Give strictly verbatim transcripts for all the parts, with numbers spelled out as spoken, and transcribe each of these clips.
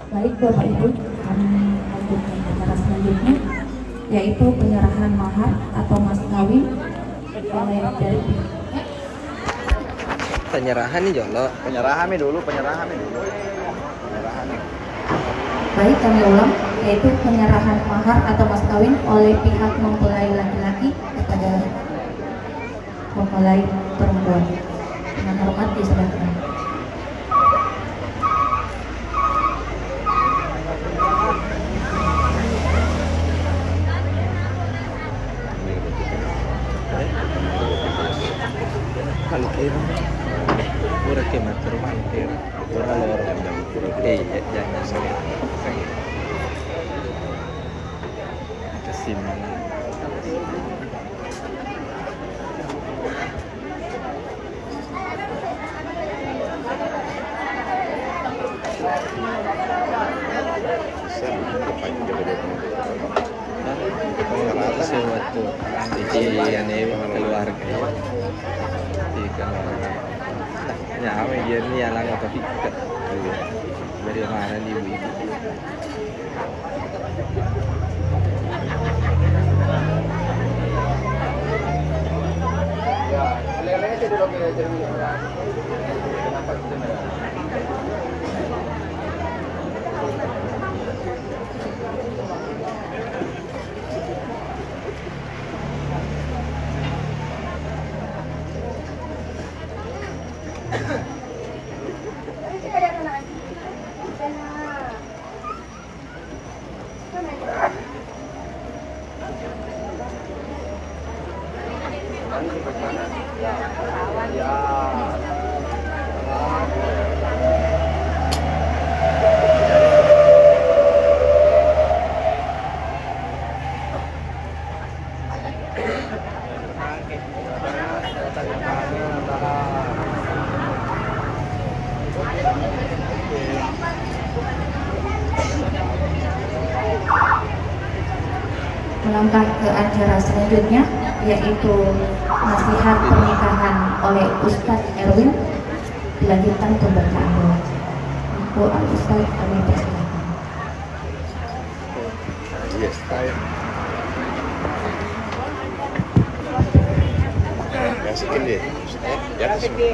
Baik, Bapak Ibu, kami lanjutkan acara selanjutnya, yaitu penyerahan mahar atau mas kawin oleh dari pihak Penyerahan nih, Jolo. Penyerahan nih dulu, penyerahan nih dulu. Penyerahan nih. Baik, kami ulang, yaitu penyerahan mahar atau mas kawin oleh pihak mempelai laki-laki kepada mempelai perempuan. Dengan hormat diserahkan. Kalau kira, pura ke matur mampir. Pura loro. Eh, iya, jangan. Kasih mana? Sewaktu isi ane keluarga. Iya, kan. Nyawa dia ni alang atau tidak? Dari mana ni, Bu? Melangkah ke acara selanjutnya, yaitu nasihat pernikahan oleh Ustadz Erwin. Dilanjutkan pembacaan doa. Al Ustadz, kami persilakan. Yes, time. Masukin deh. Ya, masukin.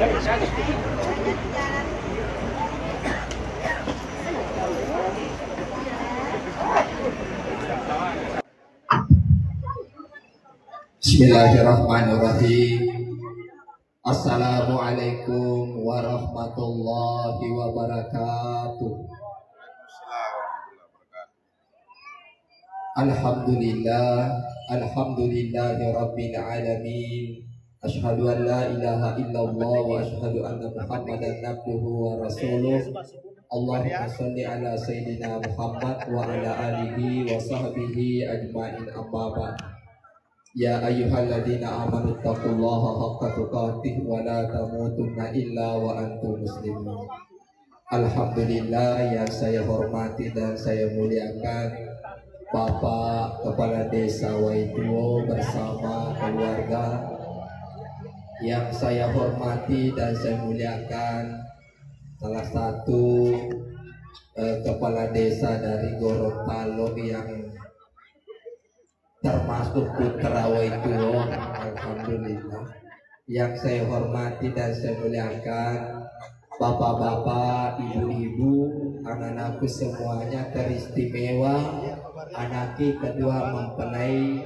Bismillahirrahmanirrahim. Assalamualaikum warahmatullahi wabarakatuh. Alhamdulillah, alhamdulillahi rabbil alamin. Asyhadu an la ilaha illallah wa asyhadu anna Muhammadan abduhu wa rasuluh. Allahumma shalli ala sayyidina Muhammad wa ala alihi wa sahbihi ajmain, amma ba'd. Ya ayyuhalladzina amanu taqullaha haqqa tuqatih wa la tamutunna illa wa antum muslimun. Alhamdulillah, yang saya hormati dan saya muliakan Bapak Kepala Desa Waituo bersama keluarga. Yang saya hormati dan saya muliakan salah satu, eh, kepala desa dari Gorontalo yang termasuk putra Waituo, alhamdulillah. Yang saya hormati dan saya muliakan bapak-bapak, ibu-ibu, anak-anakku semuanya, teristimewa anakki kedua mempelai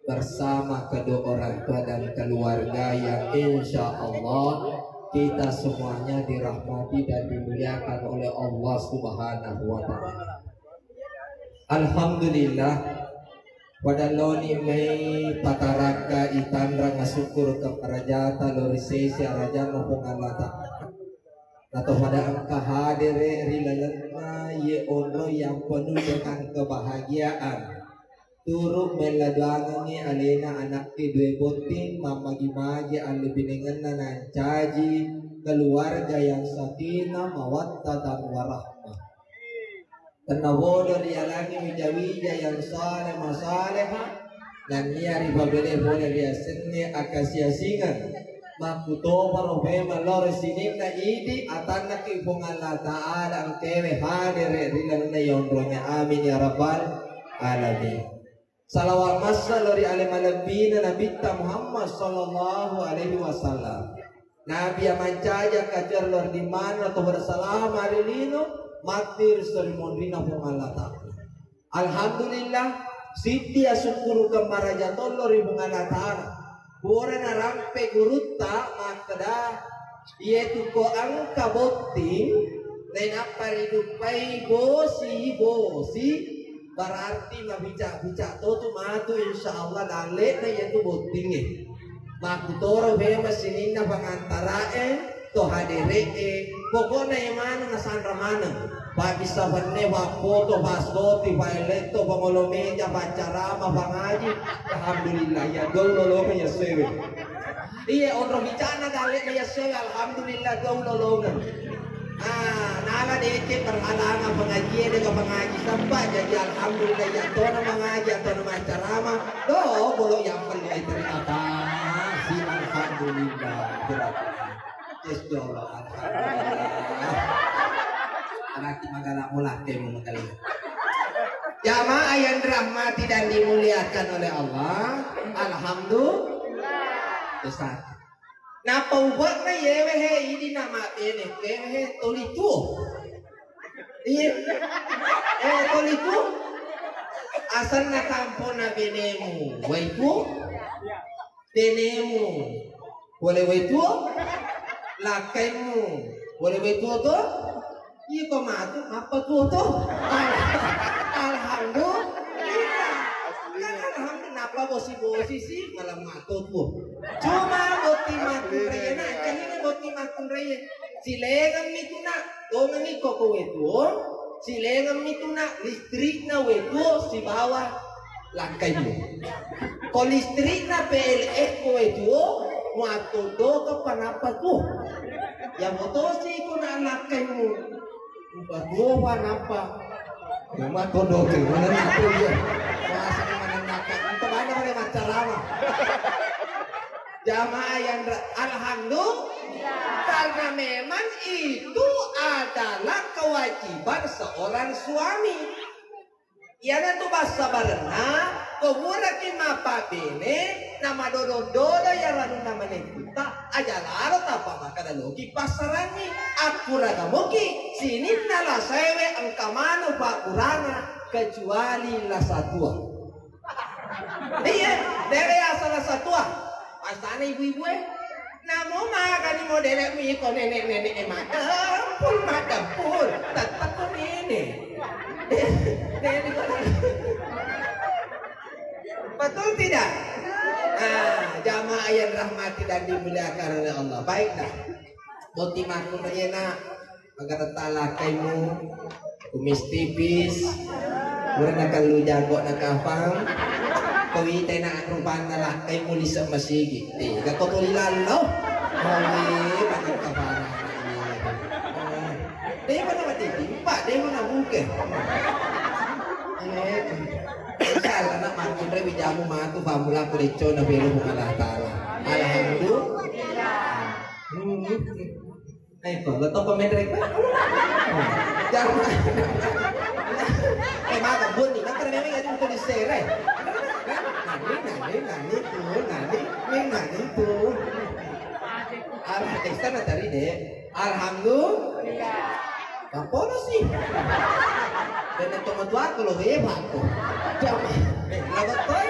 bersama kedua orang tua dan keluarga yang insya Allah kita semuanya dirahmati dan dimuliakan oleh Allah Subhanahu wa Ta'ala. Alhamdulillah, pada loni mai patarakka itanrang asukkuru keparajata lo ri sese arajanna Puang Allah Ta'ala. Atau pada engka hadere ri lalenna ye onro yang penuh dengan kebahagiaan. Turu mella doangengngi alena anakke due botting, mammagi-magi allebinengenna nancaji keluarga yang sakinah, mawaddatan, warahmah. Tennabodo rialangi wija-wija yang saleh masaleha, nennia ripabele pole riasengnge akasiasingeng. Makkutoparo memang lao ri sininna idi, atannaki Puang Allah Ta'ala engkaewe hadere ri lalenna yonrongngé. Amin ya rabbal alamin. Salawat massa lao ri ale malebbina Nabitta Muhammad sallallahu alaihi wasallam. Nabi iya mancaji akkacoereng lao ri dimana tau bersalama ri lino, matti ri sorimonrinna Puang Allah Ta'ala. Alhamdulillah, siddi asukkurukeng maraja tollo ri Puang Allah Ta'ala. Pura narampe gurutta makkeda, iyetu ko engka botting, nainappa riduppai bosi-bosi, berarti mabica-bica to tu matu, insya Allah dalle'na iyetu bottingnge. Makkutoro memang sininna pangantarae, to hadere'e, pokokna iya maneng nasanra maneng. Pabbissa penne, pappoto, passoti, paeletto, pangolo meja, paccarama, pangaji. Alhamdulillah, iya gau lolongeng iya sewe. Iya, onro bicana dalle'na iya sewe, alhamdulillah gau lolongeng. Ah, nala deceng berhalangan pengajian, de'ga pengaji sempat, jadi alhamdulillah iya tona mengaji, iya tona maccarama. Do, bolo yang perlu terima kasih, alhamdulillah. Yes, jolo, alhamdulillah. Anakki magala mula temu magala. Jamaah yang dirahmati dan dimuliakan oleh Allah, alhamdulillah. Ustaz. Nappa uwakna yewe he idi na mabene kewe he toli tuo. Iya. Eh, toli tuo. Asanna kamponna benemu wai tuo. Benemu pole wai tuo, lakkaimu pole wai tuo to? Iko matu, mappa tuo to? Al-, alhamdulillah. Kan alhamdulillah, nappa bosi-bosi si, malamma to tuo. Cuma botting makkunraiena, ancani botting makkunraie. Silengemmi tu na, tongengi koko wai tuo, silengemmi tu na, listrikna wai tuo sibawa lakkaimu. Ko listrikna P L N ko wai tuo, muattodoka panappa tuo. Ya motosi ko na lakkaimu. Muattodoka panappa. Ya muattodoka, mana nappa iya. Bahasa mana nakka. Itu mana mana maccarama. Jamaah yang ra-, alhamdulillah. Karena memang itu adalah kewajiban seorang suami. Iyanatu bassabarenna, ko puraki mappabene, namadodong-dodong iyaro anunna manekutta, aja lalo tappa makkeda loki passarangngi. Akkuraga moki sininna lasaewe engka maneng pabburana kecuali lasa tua. Iya, dere asal lasa tua. Pasana ibu-ibu e. Namo magani modele miko nenek-nenek e madempul, madempul. Tetap ko nenek. Nenek ko nenek. Betul tidak? Nah, jamaah yang rahmati dan dimuliakan oleh Allah. Baiklah. Boti makkunraiena. Magaretta lakkaimu, kumis tipis, pura nakellu janggo nakafang, ko witai na rupanna lakkaimu lise masigi. Tega ko tuli lallo. Mawi, pada kafana. Dé' mana mati timpa, dé' mana buke. Eh, insyaallah nak makin re wijamu matu pamula kulecco na belu Allah Taala. Alhamdulillah. Hmm. Eh, to, lo toko menrek. Jangan. Eh, maka bunyi, maka memang ya itu disere. Nani, nani, nani tuh, nani, ini nani tuh. Arah desa na tadi deh. Alhamdulillah. Kapono sih. Dan itu matuaku lo hebat tuh. Jangan. Eh, lo betul.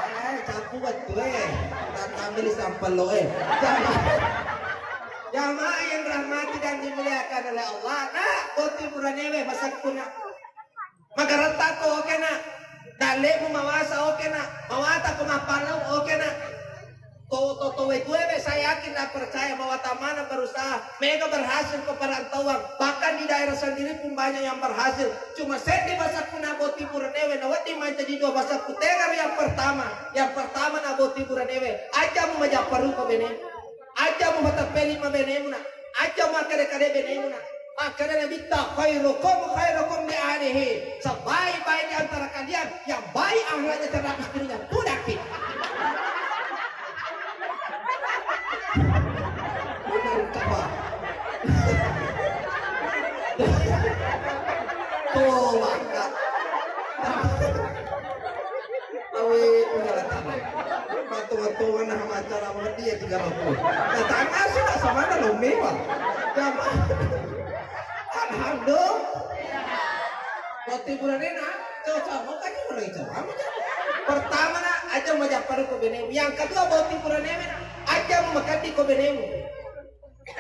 Eh, capu betul eh. Tak ambil sampel lo eh. Jangan. Jamaah yang dirahmati dan dimuliakan oleh Allah, nak, boti buranewe masakku nak. Magaretta ko oke nak. Dalemu mawasa oke nak. Mawata ko mappalau oke nak. To to to we tue be, saya yakin dan percaya bahwa tamana berusaha, mega berhasil ke perantauan, bahkan di daerah sendiri pun banyak yang berhasil. Cuma seddi masakku nak boti buranewe na wedding mancaji dua masakku tegar yang pertama. Yang pertama nak boti buranewe, aja mu majapparu ko bene. Aja mupateppeli mabenemu na, aja makade-kade benemu na. Makkeda Nabitta, "Khairukum khairukum li ahlihi." Sebaik-baik di antara kalian yang baik akhlaknya terhadap istrinya. Tudakki. Oh, bangga. Awe, udah datang. Matu-matu mana acara mau dia tiga ratus. Datang asli tak sama ada lo mewah. Jamaah. Alhamdulillah. Botting buranena, cocok mau kan orang itu. Pertama na, aja mau japar ko benemu. Yang kedua, botting buranena, aja mau makan di ko benemu.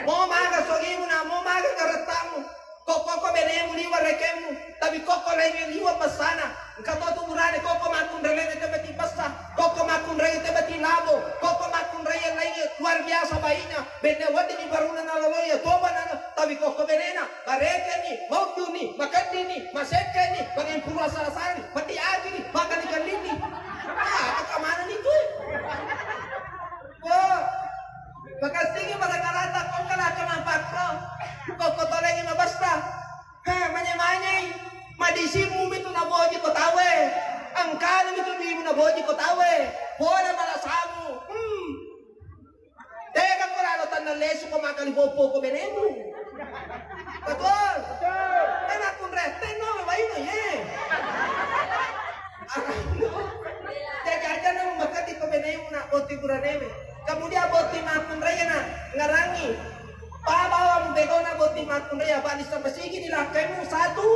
Mo maga sogimu na, mo maga garettamu. Kokko ko benemu liwa rekemu, tapi kokko laingnge liwa pessana. Engka to tu burane kokko makkunrai laingnge tebati pessa, kokko makkunrai tebati labo, kokko makkunrai laingnge luar biasa baiknya. Benne wedding ni baruna naloloya toba nana, tapi kokko benena barekeni, maujuni, makeddini, masekkeni, bagi pura salasani, pati agini, makali-kalini. Ah, apa mana ni tu? Wah. Makessingi pada karata kongka lakka mapakko. Kokko tolengi mabasta. He, manye-manyei. Madisimmu mitu naboji ko tawe. Engkanu mitu duimu naboji ko tawe. Bola balasamu. Hmm. Tega ko lalo tanna lesu ko makali popo ko benemu. Betul? Betul. Ena kunre tenno baino ye. Jadi aja na maka di ko benemu na botting buraneme. Kemudian botting makkunraiye na ngarangi. Pabawa mubegona botting makkunraiye, bali sempesigi di lakkaimu satu.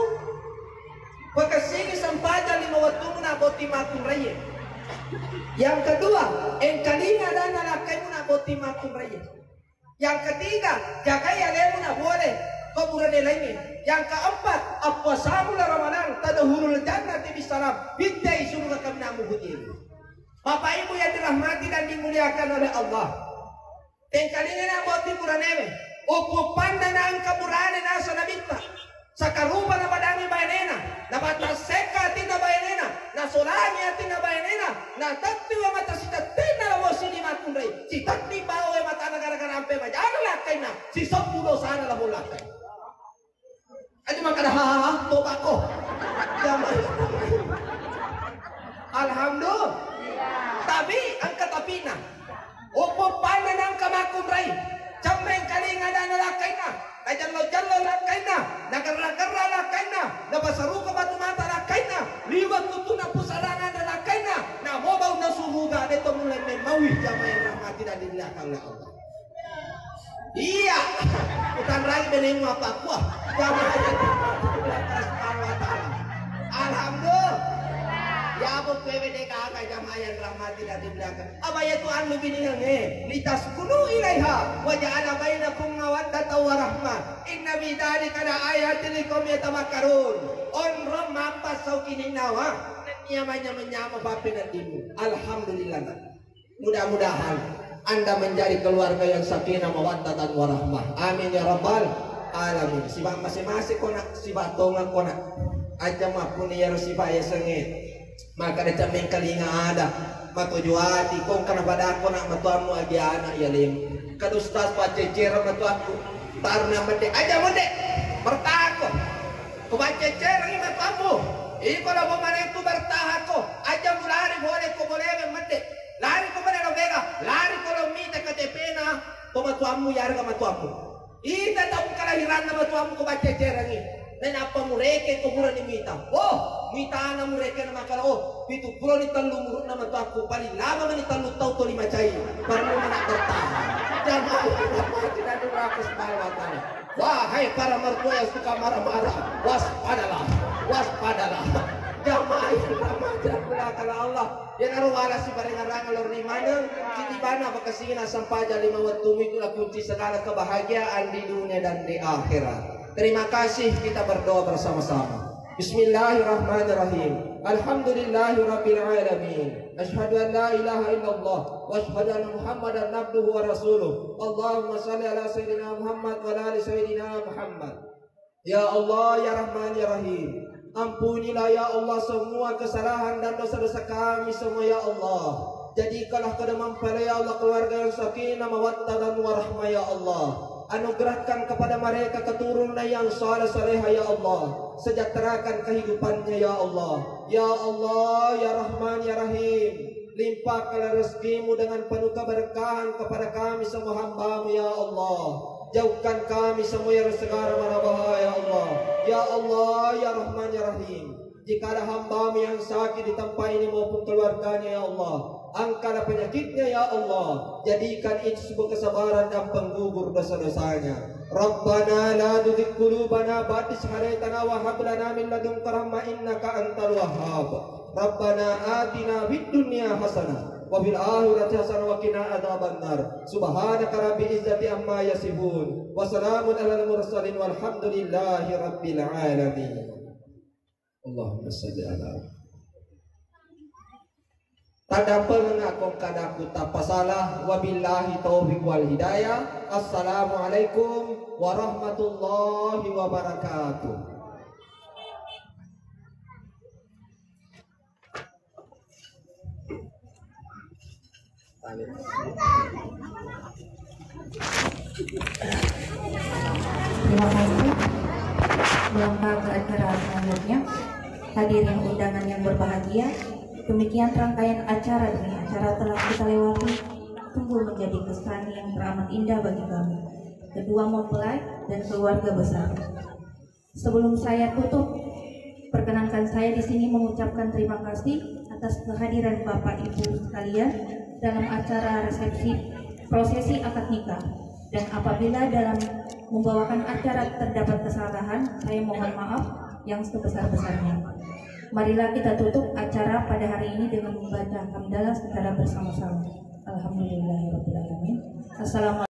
Pakessingi sempajang lima wettumu na botting makkunraiye. Yang kedua, engkalinga adanna lakkaimu na botting makkunraiye. Yang ketiga, jagai alemu na boleh ko burane laingnge. Yang keempat, appuasamu la Ramadan, tadkhulul jannati bisalam, bittai suruga kaminang muhujie. Bapak Ibu yang dirahmati dan dimuliakan oleh Allah. Tengkalinga na botting buranewe, upuppanna na engka burane nasa nabitta. Sakarupa napadangi bainena, napatassekka atinna bainena, nasolangi atinna bainena, natettiwa mata sitettinna labo sidi makkunrai, sitetti bawa matana gara-gara ampe majana lakkainna, sisebbu dosana labo lakkai. Aja makkada, "Ha, ha, ha, topakko." Jamaah. Alhamdulillah. Tapi engka tapina. Upuppanna na engka makkunrai, cemmeng kalinga adanna lakkainna, najello-jello lakkainna, nagerra-gerra lakkainna, napasaruka batu mata lakkainna, liweng kutuna pusarana na lakkainna, namo baunna suruga de to mulai memmawi jamaah yang rahmati dan dimuliakan oleh Allah. Iya, utanrai benemu apa kuah. Jamaah yang dirahmati Allah Subhanahu wa Ta'ala. Alhamdulillah. Ya, bu, kue bede kaka jamaah yang dirahmati dan dimuliakan. Apa ya Tuhan lu bini yang eh, litaskunu ilaiha wa ja'ala bainakum mawaddatan wa rahmah. Inna fi dzalika la ayatin liqaumin yatafakkarun. Onrong mappa saukini nawa. Nyamanya menyama pape dan dimu. Alhamdulillah. Mudah-mudahan Anda menjadi keluarga yang sakinah mawaddatan warahmah. Amin ya rabbal alamin. Sifat masing-masing kona, sifat tonga kona. Aja mappuni yaro sifat yasengnge. Maka ada cemmeng kalinga ada. Matojo ati kong kana pada kona matuammu agi anak ya lem. Kada ustaz paccecera matuakku. Tarna mende. Aja mende. Bertako. Ko pacceccerangi matuammu. Iko labo maneng tu bertahako. Aja mulari boleh ko boleh mende. Lari ko pada lo bega, lari ko lo mita K T P-na pematuammu yarega matuammu. Ita taung kalahiranna matuammu ko baccecerangi. Nainappa mureke ko burani mita. Oh, mitana mureke na makala, oh, pitu pulo ni tellu murukna matuakku, paling lama mani tellu tau to lima cai. Parlu mana bertahan. Jamaah yang dirahmati dan dimuliakan Allah Subhanahu wa Ta'ala. Wahai para mertua yang suka marah-marah, waspadalah, waspadalah. Jamaah yang dirahmati dan dimuliakan Allah. Iyanaro wala siparengerang lorni maneng, citibana pakasingina sempajang lima wettu itu adalah kunci segala kebahagiaan di dunia dan di akhirat. Terima kasih, kita berdoa bersama-sama. Bismillahirrahmanirrahim. Alhamdulillahirabbil alamin. Asyhadu an la ilaha illallah wa asyhadu anna Muhammadan abduhu wa rasuluh. Allahumma shalli ala sayyidina Muhammad wa ala ali sayyidina Muhammad. Ya Allah, ya Rahman, ya Rahim. Ampunilah ya Allah semua kesalahan dan dosa-dosa kami semua ya Allah. Jadikanlah kedaman pada ya Allah keluarga yang sakinah mawaddah dan warahmah ya Allah. Anugerahkan kepada mereka keturunan yang saleh salehah ya Allah. Sejahterakan kehidupannya ya Allah. Ya Allah, ya Rahman, ya Rahim. Limpahkanlah rezekimu dengan penuh keberkahan kepada kami semua hambamu ya Allah. Jauhkan kami semua yang segara marabahaya, ya Allah. Ya Allah, ya Rahman, ya Rahim. Jika ada hamba-Mu yang sakit di tempat ini maupun keluarganya, ya Allah, angkatlah penyakitnya, ya Allah. Jadikan itu sebuah kesabaran dan penggugur dosa-dosanya. Rabbana la tuzigh qulubana ba'da idh hadaytana wa hab lana min ladunka rahmah innaka antal wahhab. Rabbana atina fid dunya hasanah wa fil akhirati hasanah wa qina adzabannar. Subhanaka rabbil izzati amma yasifun. Wa salamun alal mursalin walhamdulillahi rabbil alamin. Allahumma salli ala. Tadampengeng akkong kadaku tappa salah. Wabillahi taufiq wal hidayah. Assalamualaikum warahmatullahi wabarakatuh. Terima kasih. Melangkah ke acara selanjutnya. Hadirin undangan yang berbahagia, demikian rangkaian acara demi acara telah kita lewati. Sungguh menjadi kesan yang teramat indah bagi kami, kedua mempelai dan keluarga besar. Sebelum saya tutup perkenankan saya di sini mengucapkan terima kasih atas kehadiran Bapak Ibu sekalian dalam acara resepsi prosesi akad nikah. Dan apabila dalam membawakan acara terdapat kesalahan, saya mohon maaf yang sebesar-besarnya. Marilah kita tutup acara pada hari ini dengan membaca hamdalah secara bersama-sama. Alhamdulillahirabbil alamin. Assalamualaikum.